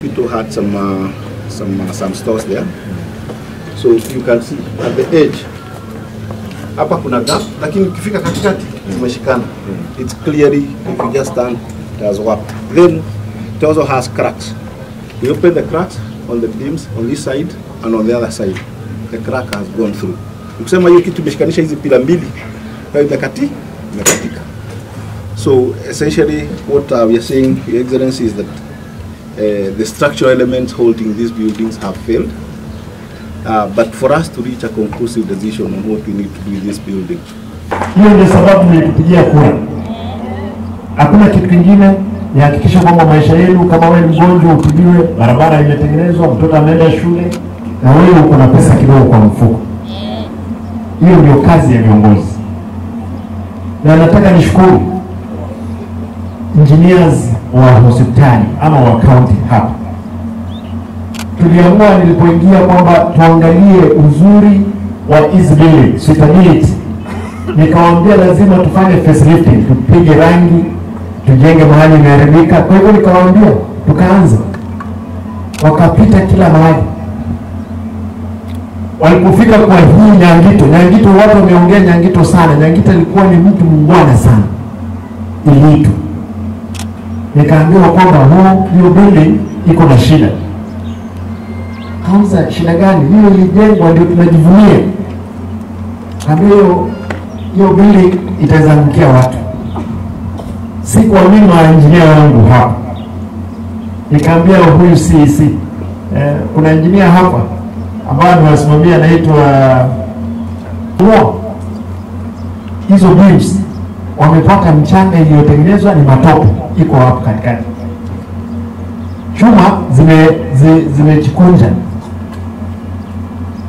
Hospital had some stores there. So you can see at the edge hapa kuna gap, lakini ukifika katikati zimeshikana. It's clearly, if you just stand, it has warped. Then it also has cracks. We open the cracks on the beams on this side and on the other side. The crack has gone through. Ukisema hiyo kitu imeshikanisha hizi pila mbili, kwa hiyo imekatika. So essentially what we are saying, Your Excellency, is that the structural elements holding these buildings have failed. But for us to reach a conclusive decision on what we need to do with this building. Hiyo ndio sababu nilikupigia kura. Hakuna kitu kingine, ni hakikisha kwamba maisha yenu, kama wewe mgonjwa utibiwe, barabara imetengenezwa, mtoto ameenda shule, na wewe uko na pesa kidogo kwa mfuko. Hiyo ndio kazi ya viongozi. Na nataka nishukuru engineers wa hospitali ama wa county hapa. Tuliamua nilipoingia kwamba tuangalie uzuri wa hizi building, suitability. Nikawaambia lazima tufanye facelifting, tupige rangi, tujenge mahali imeharibika. Kwa hivyo nikawaambia, tukaanza. Wakapita kila mahali. Walipofika kwa hii Nyangito, Nyangito watu wameongea Nyangito sana. Nyangito alikuwa ni mtu muungwana sana. Iliitwa. Nikaambiwa kwamba hiyo building iko na shida. Kauza shida gani? Hiyo ilijengwa ndio tunajivunia. Kaambia hiyo building itaangukia watu. Sikuamini engineer wangu hapa. Nikaambia huyu CEC. Kuna engineer hapa ambaye amewasimamia anaitwa hizo beams wamepata mchanga iliyotengenezwa ni matope iko hapo katikati. Chuma zimechikunja.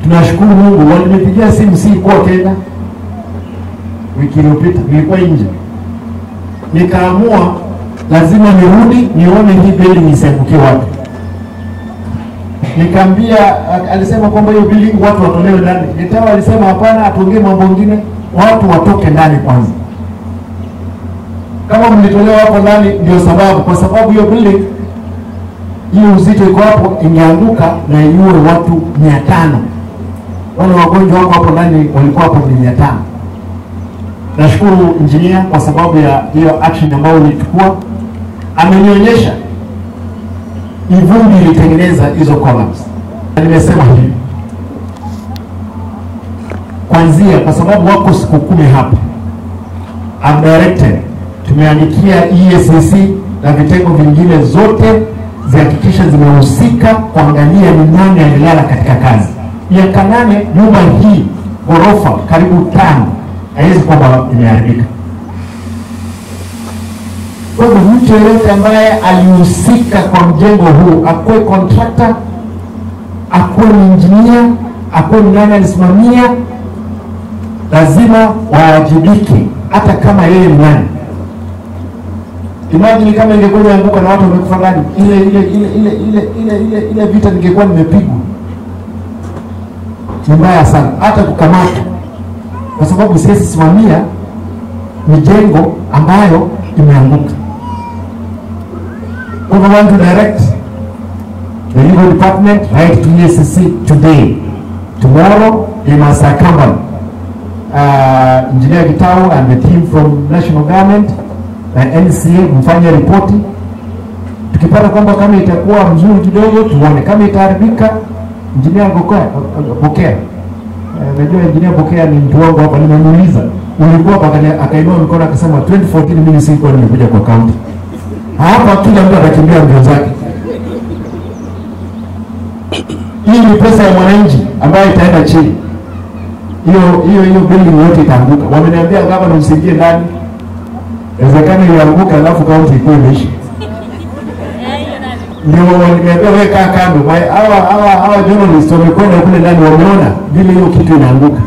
Tunashukuru Mungu, walinipigia simu si kwa Kenya wiki iliyopita, nilikuwa nje. Nikaamua lazima nirudi nione hii building isiangukie wapi. Nikaambia, alisema kwamba hiyo building watu watolewe ndani. Nitawa alisema hapana, atuongee mambo mengine, watu watoke ndani kwanza. Kama mlitolewa hapo ndani ndio sababu, kwa sababu hiyo building hiyo uzito iko hapo, ingeanguka na iue watu 500. Wale wagonjwa wako hapo ndani walikuwa hapo ni 500. Nashukuru engineer kwa sababu ya hiyo action ambayo ulichukua. Amenionyesha ivumbi ilitengeneza hizo columns. Nimesema hivi kwanzia, kwa sababu wako siku 10 hapa, I'm directed, tumeandikia EACC na vitengo vingine zote zihakikisha zimehusika kuangalia ni nani alilala katika kazi. Miaka 8 nyumba hii ghorofa karibu 5 haiwezi kwamba imeharibika. Kwa hivyo mtu yeyote ambaye alihusika kwa mjengo huu, akuwe contractor, akuwe engineer, akuwe nani alisimamia, lazima waajibike, hata kama yeye ni nani. Imagine kama ingekuwa imeanguka na watu wamekufa ndani, ile vita ningekuwa nimepigwa. Ni mbaya sana hata kukamata, kwa sababu siwezi simamia mijengo ambayo imeanguka. We want to direct the legal department right to EACC today. Tomorrow they must accompany Engineer Gitau and the team from national government na NCA mfanye ripoti. Tukipata kwamba kama itakuwa mzuri kidogo tuone, kama itaharibika Engineer Bokea. Najua Engineer Bokea ni mtu wangu hapa, nimemuuliza ulikuwa hapa, akainua mikono akasema 2014 mimi sikuwa nimekuja kwa county. Hapa kila mtu atakimbia mbio zake. Hii ni pesa ya mwananchi ambayo itaenda chini. Hiyo building yote itaanguka. Wameniambia gavana usiingie ndani. Inawezekana ianguke alafu county ikuwe imeisha. Ndio waliniambia wewe kaa kando. Hawa journalists wamekwenda kule ndani wameona vile hiyo kitu inaanguka.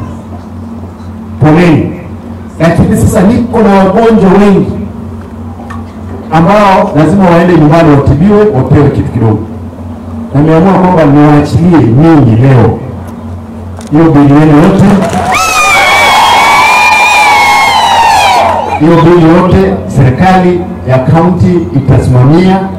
Poleni. Lakini sasa niko na wagonjwa wengi ambao lazima waende nyumbani watibiwe, wapewe kitu kidogo. Na nimeamua kwamba niwaachilie ninyi leo hiyo bili yenu yote, hiyo bili yote serikali ya county itasimamia.